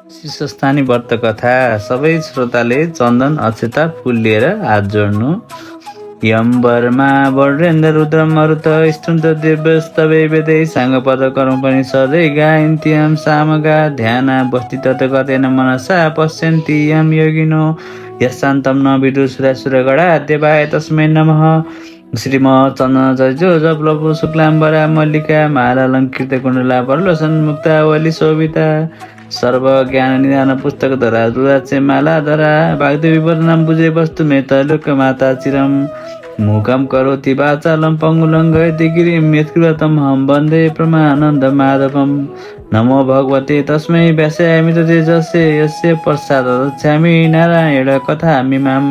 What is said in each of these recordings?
शीर्षस्थानी व्रत कथा। सबै श्रोताले चन्दन अक्षता फुल लिएर हात जोड्नु। यम वर्मा वरेन्द्र रुद्र मरुत स्तुन्त दिव्यस्तवे वेदै साङ्गपद कर्म पनि सधैँ गायन्त्यम सामगा ध्यान बस्ति तत गतेन मनसा पश्यन्ति यम योगिनो यशान्तम न विदु सुरासुरगणा देवाय तस्मै नमः। श्रीम चन्द्रचर्यो जपलपु शुक्लाम्बरा मल्लिका मालालङ्कृत कुण्डला परलोचन मुक्तावली शोभिता सर्व ज्ञान निधान पुस्तक धरा रुद्राक्ष माला धरा वाग्देवी वदनं बुझे वस्तु मे तलोक माता चिरम मुखम करोति वाचालं पङ्गुलं गयति गिरिं यत्कृतं हम वन्दे परमानन्द माधवम्। नमो भगवते तस्मै व्यासाय तेजसे यस्य प्रसाद दच्छामि नारायण कथामिमाम्।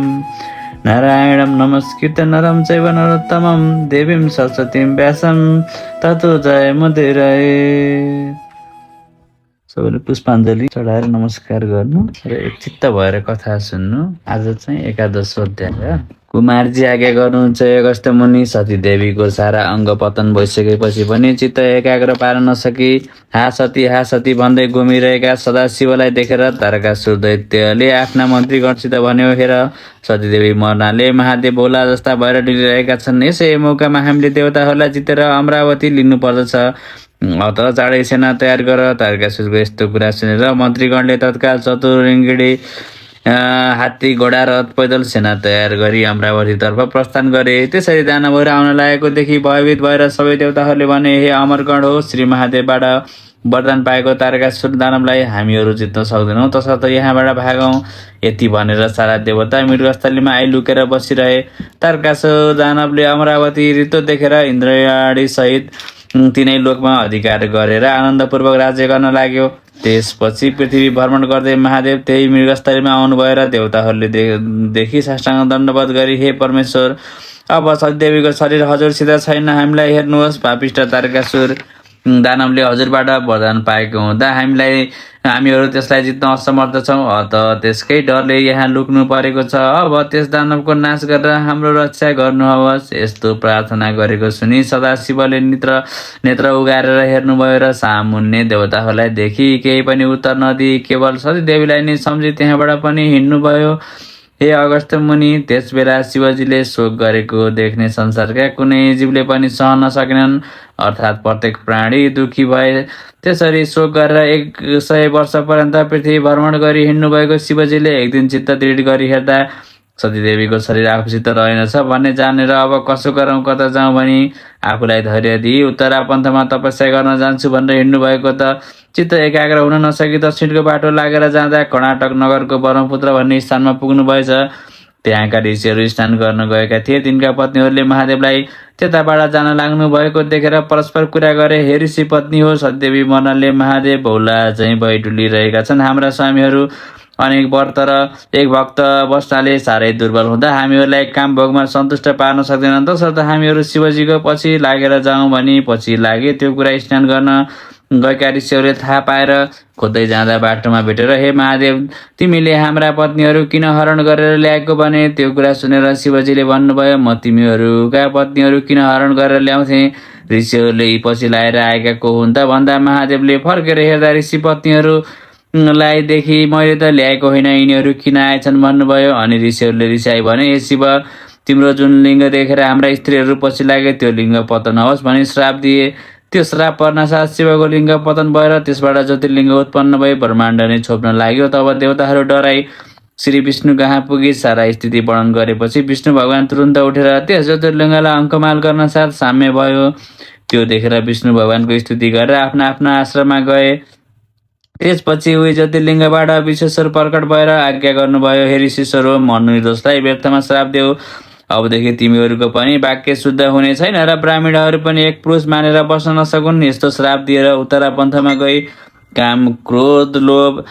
नारायणं नमस्कृत्य नरं चैव नरोत्तमं देवीं सरस्वतीं व्यासं ततो जयमुदीरये। सबैले पुष्पाञ्जली चढाएर नमस्कार गर्नु र चित्त भएर कथा सुन्नु। आज चाहिँ एकादश अध्याय। कुमारजी आज्ञा गर्नुहुन्छ अगस्त्य मुनि। सती देवीको सारा अङ्ग पतन भइसकेपछि पनि चित्त एकाग्र पार्न नसकी हा सती भन्दै घुमिरहेका सदाशिवलाई देखेर तारकासुर दैत्यले आफ्ना मन्त्रीगणसित भन्यो, हेर सतीदेवी मर्नाले महादेव भोला जस्ता भएर डुलिरहेका छन्। यसै मौकामा हामीले देवताहरूलाई जितेर अमरावती लिनुपर्दछ। अत चाँडै सेना तयार गर। तारकासुरको यस्तो कुरा सुनेर मन्त्रीगणले तत्काल चतुरिङ्गिडी हात्ती घोडा रथ पैदल सेना तयार गरी अमरावतीतर्फ प्रस्थान गरे। त्यसरी दानवहरू आउन लागेको देखि भयभीत भएर सबै देवताहरूले भने, हे अमरगण हो, श्री महादेवबाट वरदान पाएको तारकासुर दानवलाई हामीहरू जित्न सक्दैनौँ, तसर्थ यहाँबाट भागौँ। यति भनेर सारा देवता मृगस्थलीमा आइलुकेर बसिरहे। तारकासुर दानवले अमरावती रित्तो देखेर इन्द्रयाणी सहित तिनै लोकमा अधिकार गरेर आनन्दपूर्वक राज्य गर्न लाग्यो। त्यसपछि पृथ्वी भ्रमण गर्दै महादेव त्यही मृगस्थलीमा आउनुभयो र देवताहरूले देखि साष्टाङ्ग दण्डवत गरी, हे परमेश्वर, अब सतीदेवीको शरीर हजुरसित छैन, हामीलाई हेर्नुहोस्। पापिष्ट तारकासुर दानवले हजुरबाट वरदान पाएको हुँदा हामीहरू त्यसलाई जित्न असमर्थ छौँ, अत त्यसकै डरले यहाँ लुक्नु परेको छ। अब त्यस दानवको नाश गरेर हाम्रो रक्षा गर्नुहोस्। यस्तो प्रार्थना गरेको सुनि सदाशिवले नेत्र उगारेर हेर्नुभयो र सामुन्ने देवताहरूलाई देखि केही पनि उत्तर नदिई केवल सतीदेवीलाई नै सम्झी त्यहाँबाट पनि हिँड्नुभयो। हे अगस्त्य मुनि, त्यस बेला शिवजीले शोक गरेको देख्ने संसारका कुनै जीवले पनि सहन नसकेनन्, अर्थात् प्रत्येक प्राणी दुखी भए। त्यसरी शोक गरेर 100 वर्षपर्यन्त पृथ्वी भ्रमण गरी हिँड्नुभएको शिवजीले एक दिन चित्त दृढ गरी हेर्दा सतीदेवीको शरीर आफूसित रहेनछ भन्ने जानेर अब कसो गरौँ कता जाउँ भनी आफूलाई धैर्य दिई उत्तरा पन्थमा तपस्या गर्न जान्छु भनेर हिँड्नुभएको त चित्त एकाग्र हुन नसकी दक्षिणको बाटो लागेर जाँदा कर्नाटक नगरको ब्रह्मपुत्र भन्ने स्थानमा पुग्नु भएछ। त्यहाँका ऋषिहरू स्नान गर्न गएका थिए। तिनका पत्नीहरूले महादेवलाई त्यताबाट जान लाग्नु भएको देखेर परस्पर कुरा गरे, हे ऋषि पत्नी हो, सतीदेवी मर्नाले महादेव भौला चाहिँ भई डुलिरहेका छन्। हाम्रा स्वामीहरू अनेक व्रत र एक भक्त बस्नाले साह्रै दुर्बल हुँदा हामीहरूलाई काम भोगमा सन्तुष्ट पार्न सक्दैनन्, तसर्थ हामीहरू शिवजीको पछि लागेर जाउँ भनी पछि लागे। त्यो कुरा स्नान गर्न गएका ऋषिहरूले थाहा पाएर खोज्दै जाँदा बाटोमा भेटेर, हे महादेव, तिमीले हाम्रा पत्नीहरू किन हरण गरेर ल्याएको भने। त्यो कुरा सुनेर शिवजीले भन्नुभयो, म तिमीहरूका पत्नीहरू किन हरण गरेर ल्याउँथे, ऋषिहरूले पछि लाएर आएका को हुन् त भन्दा महादेवले फर्केर हेर्दा ऋषि पत्नीहरूलाई देखि, मैले त ल्याएको होइन, यिनीहरू किन आएछन् भन्नुभयो। अनि ऋषिहरूले रिसाई भने, हे शिव, तिम्रो जुन लिङ्ग देखेर हाम्रा स्त्रीहरू पछि लागे त्यो लिङ्ग पतन होस् भनी श्राप दिए। त्यो श्राप पर्नासाथ शिवको लिङ्ग पतन भएर त्यसबाट ज्योतिर्लिङ्ग उत्पन्न भई ब्रह्माण्ड नै छोप्न लाग्यो। तब देवताहरू डराई श्री विष्णु कहाँ पुगी सारा स्थिति वर्णन गरेपछि विष्णु भगवान तुरुन्त उठेर त्यस ज्योतिर्लिङ्गलाई अङ्कमाल गर्न साथ साम्य भयो। त्यो देखेर विष्णु भगवानको स्तुति गरेर आफ्ना आफ्ना आश्रममा गए। त्यसपछि उही ज्योतिर्लिङ्गबाट विश्वेश्वर प्रकट भएर आज्ञा गर्नुभयो, हे ऋषिश्वर हो, मर्नु निर्दोषलाई व्यर्थमा श्राप देऊ। अबदेखि तिमीहरूको पनि वाक्य शुद्ध हुने छैन र ब्राह्मणहरू पनि एक पुरुष मानेर बस्न नसकुन्। यस्तो श्राप दिएर उत्तरा पन्थमा गई काम, क्रोध, लोभ,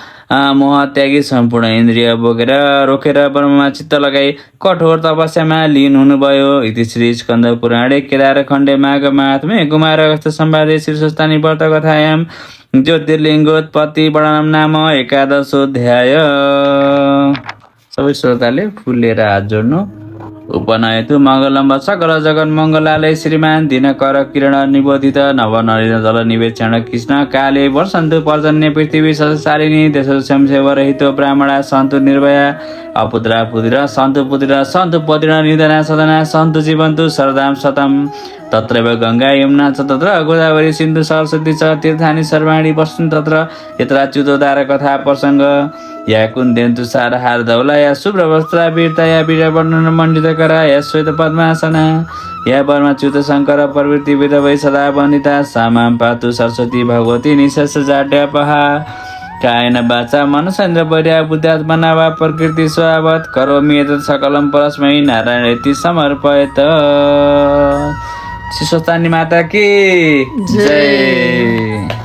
मोह त्यागी सम्पूर्ण इन्द्रिय बोकेर रोकेर ब्रह्ममा चित्त लगाई कठोर तपस्यामा लीन हुनुभयो। इति श्री स्कन्द पुराणे केदारखण्डे माघ महात्म्ये कुमार अगस्त्य संवादे शीर्षस्थानी व्रत कथायां ज्योतिर्लिङ्गोत्पत्ति वर्णनम नाम एकादशोऽध्याय। सबै श्रोताले फुल लिएर हात जोड्नु। उपनयतु मङ्गलम् सकल जगन् मङ्गलालय श्रीमान दिनकर किरण निबोधित नवनलिन जल निवेक्षण कृष्ण काले वर्षन्तु पर्जन्य पृथ्वी ससारिणी देशो संसेवरहितो ब्राह्मणा सन्तु निर्भया अपुत्रा पुत्र सन्तु पुत्र सन्तु पतिना निधना सदना सन्तु जीवन्तु शरदां शतम् तत्रैव गङ्गा यमुना च तत्र गोदावरी सिन्धु सरस्वती च तीर्थानि सर्वाणि वस्तुन् तत्र यत्र च्युतोद्धार कथा प्रसङ्ग या कुन्देन्तु सारहार धौला या शुभ्रवस्त्रा वीरता या वीरवर्णन मण्डितकरा या श्वेत पद्मासना या वर्माच्युत शङ्कर प्रवृत्ति वेद वै सदा वनिता सामां पातु सरस्वती भगवती निशेष जाड्यापहा कायन वाचा मनसेन्द्र पर्या बुद्ध्यात्मना वा प्रकृति स्वभावत करोमि एतत् सकलं परस्मै नारायणेति समर्पयत। श्री स्वस्तानी माता की जय।